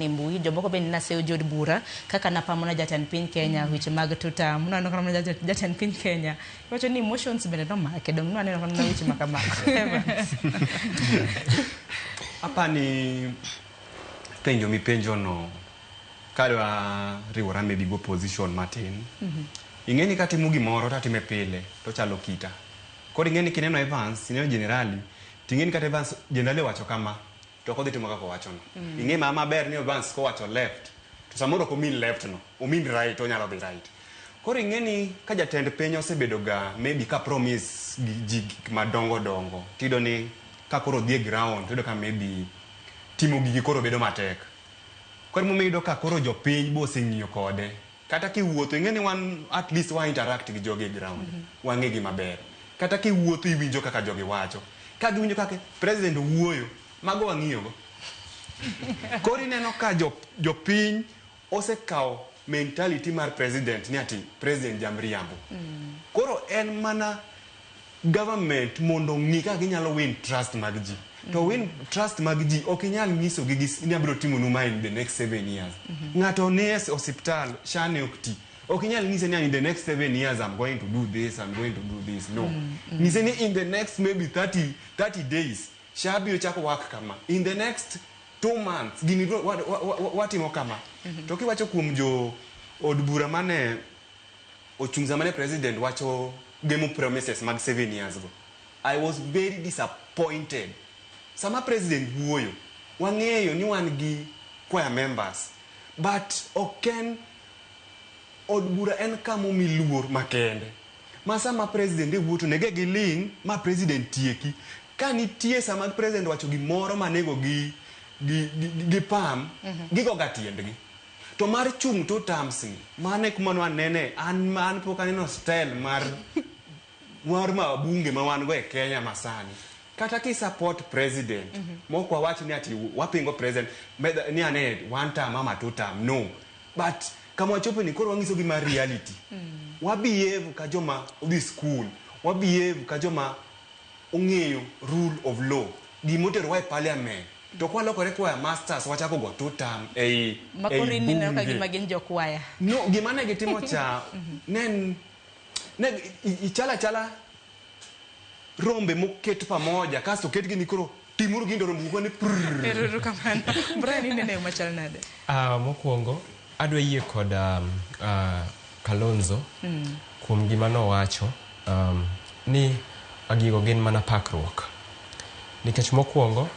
E mbui jomoko bende naseyo jood bura kaka napamo na jatend piny Kenya weche mag tutam nwaneno kata mana jatend piny Kenya iwacho ni emotions bende nomake dong nwaneno kata mana weche makamago. Evans. Apani penjo mipenjo no kadwa riwora maybe go position matin. Ing'e ni katimo gimoro tatime pile to chalo kita. Koro ing'e ni kineno Evans, ineno Generali, ting'e ni kata Evans Generali owacho kama to ok odhi timo kaka owacho no. Ing'e ma maber ni Evans kowacho left to samoro ok omean left no, omean right onyalo dhi right. Koro ing'e ni ka jatend piny osebedo ga maybe ka promise gi ji gik madongo dongo tiyudo ni ka koro odhi e ground tiyudo ka maybe timo gigi koro bedo matek. Koro emomiyo iyudo ka koro jopiny be oseng'iyo kode. Kata kiwuotho ing'e ni wan at least wa interact gi jogi e ground. Wang'e gi maber. Kata kiwuotho iwinjo kaka jogi wacho. Ka giwinjo kaka president owuoyo, mago wang'iyo go. Koro ineno ka jopiny osekawo mentality mar president ni ati president jamriambo. Koro en mana government mondo ong'i kaka ginyalo win trust mag ji. To win trust mag ji ok inyal nyiso gi ni abiro timonu ma in the next 7 years. Ng'ato ni e osiptal, SHA ne ok ti. Ok inyal nyise ni in the next 7 years I'm going to do this, I'm going to do this. No. Nyise ni in the next maybe 30 days SHA biro chako work kama. In the next 2 months gini biro watimo kama. To kiwacho kuom jo od bura mane ochung' sama ne president wacho gemo promises mag 7 years go. I was very disappointed. Sama president wuoyo, wang'eyo ni wan gi choir members, but ok en od bura en kama omi luor makende. Ma sama president e wuoyo to onego giling' ma president tieki. Ka nitie sama president owacho gimoro manego gi pam, gigo ga tiendgi. To mar chung' two terms ni, mano e kuma nwanene, an pok aneno style mar mabunge ma wan go e Kenya masani. Kata ki support president, mok wawach ni ati wapingo president, ni ane one term ama two term, no. But kama wachopo ni koro wang'iso gi mar reality. Wa behave ka joma odhi school, wa behave ka joma ong'eyo rule of law. Gimoterowa e parliament. To kwalokore choir masters wachako go two term ei Ma koro ei in ineno ka bunge. gima gin jokwaya. No, gima ne gitimo cha ne en ne ichalo achala rombe moket pamoja kasto oketgi ni koro timuru gini to rombe go ni prrrr. Erokamano. Brian inene yo machal nade? Mokwongo adwa yie kod Kalonzo kuom gima nowacho ni gigo gin mana pakruok. Nikech mokwongo